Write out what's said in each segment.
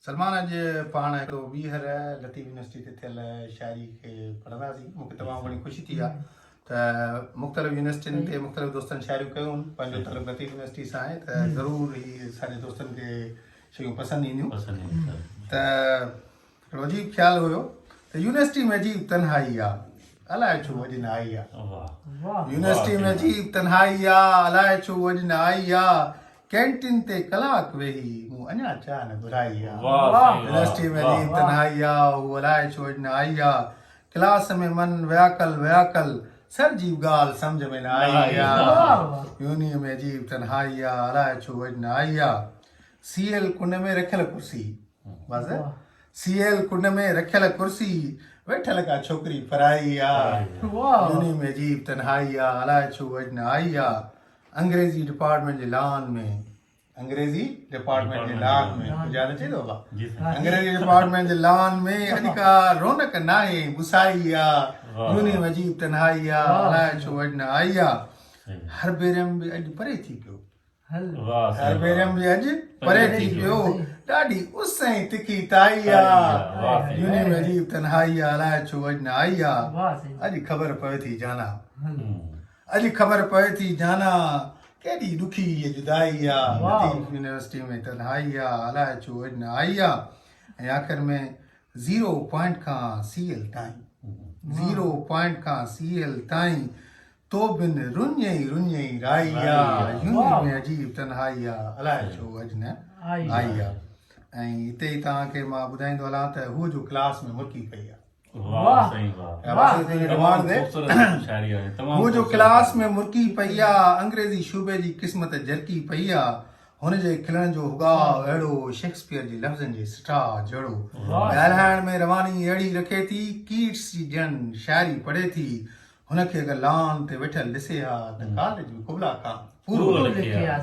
سلمان اڄ پاڻ هڪڙو ٻيهر لطيف يونيورسٽي تي ٿيل شاعري کي پڙهنداسين. مون کي تمام گهڻي خوشي ٿي آهي ته مختلف يونيورسٽين تي مختلف دوستن شاعريون ڪيون آهن. پنهنجو تعلق لطيف يونيورسٽي سان آهي ته ضرور هي اسان جي دوستن کي شيون پسند اينديون. ته هڪڙو عجيب خيال هيو ته يونيورسٽي ۾ عجيب تنهائي آ الائي ڇو اڄ نه آئي آ. يونيورسٽي ۾ عجيب تنهائي آ الائي ڇو اڄ نه آئي آ. ڪينٽين تي ڪلاڪ ويهي مون اڃا چاء نه گهرائي آ. يونيورسٽي ۾ عجيب تنهائي آ هو الائي ڇو اڄ نه آئي آ. ڪلاس ۾ من وياڪل وياڪل سر جي به ڳالهه سمجهه ۾ نه آئي آ. يونيء ۾ عجيب تنهائي آ الائي ڇو اڄ نه آئي آ. سي ايل ڪنڊ ۾ رکيل ڪرسي بس سي ايل ڪنڊ ۾ رکيل ڪرسي ويٺل ڪا ڇوڪري پرائي آ. يونيء ۾ عجيب تنهائي آ الائي ڇو اڄ نه آئي آ. انگريزي ڊپارٽمينٽ جي لان ۾ انگريزي ڊپارٽمينٽ جي لان ۾ ڪجهه ياد اچي ٿو ابا انگريزي ڊپارٽمينٽ جي لان ۾ اڄ ڪا رونق ناهي گسائي آ يوني ۾ عجيب تنهائي آ الائي ڇو اڄ نه آئي آ هر بيرم به اڄ پري ٿي پيو هر بيرم به اڄ پري ٿي پيو ڏاڍي اس ۽ تکي تائي آ يوني ۾ عجيب تنهائي آ الائي ڇو اڄ نه آئي آ اڄ خبر پوي ٿي جانا اڄ خبر پوي ٿي جانا ڪيڏي ڏکي هيء جدائي آ لطيف يونيورسٽي ۾ تنهائي آ الائي ڇو اڄ نه آئي آ ۽ آخر ۾ زيرو پوائنٽ کان سي ايل تائين زيرو پوائنٽ کان سي ايل تائين تو بن رڃ ئي رڃ ئي رائي آ يوني ۾ عجيب تنهائي آ الائي ڇو اڄ نه آئي آ ۽ هتي ئي توهان کي مان ٻڌائيندو هلان ته هوء جو ڪلاس ۾ مرڪي پئي آ واه سائين واه تمام خوبصورت شاعري آهي تمام هو جو ڪلاس ۾ مرڪي پئي آ انگريزي شعبي جي قسمت جرڪي پئي آ هن جي کلڻ جو هڳاء اهڙو شيڪسپيئر جي لفظن جي سٽاء جهڙو ڳالهائڻ ۾ رواني اهڙي رکي ٿي ڪيٽس جي ڄڻ شاعري پڙهي ٿي هن کي اگر لان تي ويٺل ڏسي ها ته ڪاليج به قبلا کان پورو لکي ها.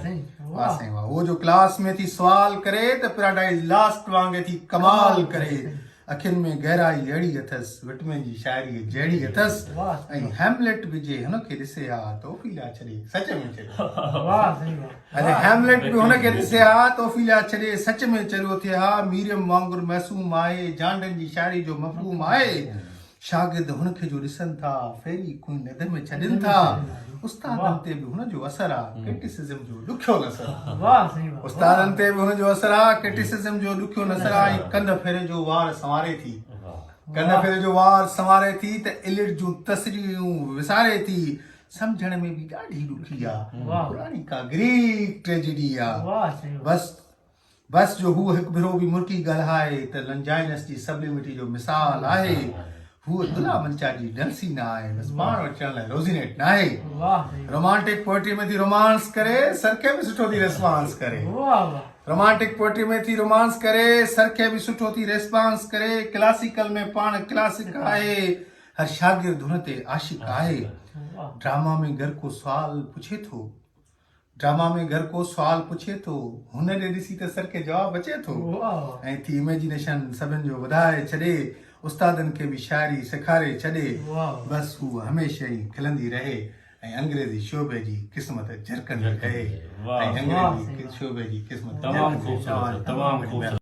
واه سائين واه. هوء جو ڪلاس ۾ ٿي سوال ڪري ته پيراڊائيز لاسٽ وانگي ٿي ڪمال ڪري. اکين ۾ گهرائي اهڙي اٿس، وٽمين جي شاعريء جهڙي اٿس ۽ هيملٽ به جي هن کي ڏسي ها ته اوفيليا ڇڏي سچ ۾ چريو. اري هيملٽ به هن کي ڏسي ها ته اوفيليا ڇڏي سچ ۾ چريو ٿئي ها. ميريم وانگر معصوم آهي، جانڊن جي شاعري جو مفهوم آهي. شاگرد هن کي جو ڏسن ٿا، ڦيري ڪوئي ند ۾ ڇڏين ٿا. استادن تي به هن جو اثر آ، ڪرٽيسزم جو ڏکيو نثر آ. استادن تي به هن جو اثر آ، ڪرٽيسزم جو ڏکيو نثر آ ۽ ڪنڌ ڦيري جو وار سنواري ٿي. ڪنڌ ڦيري جو وار سنواري ٿي ته ايليٽ جون تصريحون وساري ٿي. سمجهڻ ۾ به ڏاڍي ڏکي آ. پراڻي ڪا گريڪ ٽريجڊي آ. بس بس جو هوء هڪ ڀيرو به مرڪي ڳالهائي ته لنجائنس جي سبليمٽي جو مثال آهي. هوء دلا منچا جي ڊلسي نه آهي، بس پاڻ وٽ چڙهڻ لاء روزينيٽ ناهي. رومانٽڪ پوئٽري ۾ ٿي رومانس ڪري، سر کي به سٺو ٿي ريسپانس ڪري. رومانٽڪ پوئٽري ۾ ٿي رومانس ڪري، سر کي به سٺو ٿي ريسپانس ڪري. ڪلاسيڪل ۾ پاڻ ڪلاسڪ آهي، هر شاگرد هن تي عاشق آهي. ڊراما ۾ گر ڪو سوال پڇي ٿو. ڊراما ۾ گهر ڪو سوال پڇي ٿو هن ڏي ڏسي ته سر کي جواب اچي ٿو ۽ ٿي اميجينيشن سڀن جو وڌائي ڇڏي استادن کي به شاعري سيکاري ڇڏي بس هوء هميشه ئي کلندي رهي ۽ انگريزي شعبي جي قسمت جرڪندي رهي ۽ انگريزي شعبي جي قسمت تمام خوبصورت تمام خوبصورت.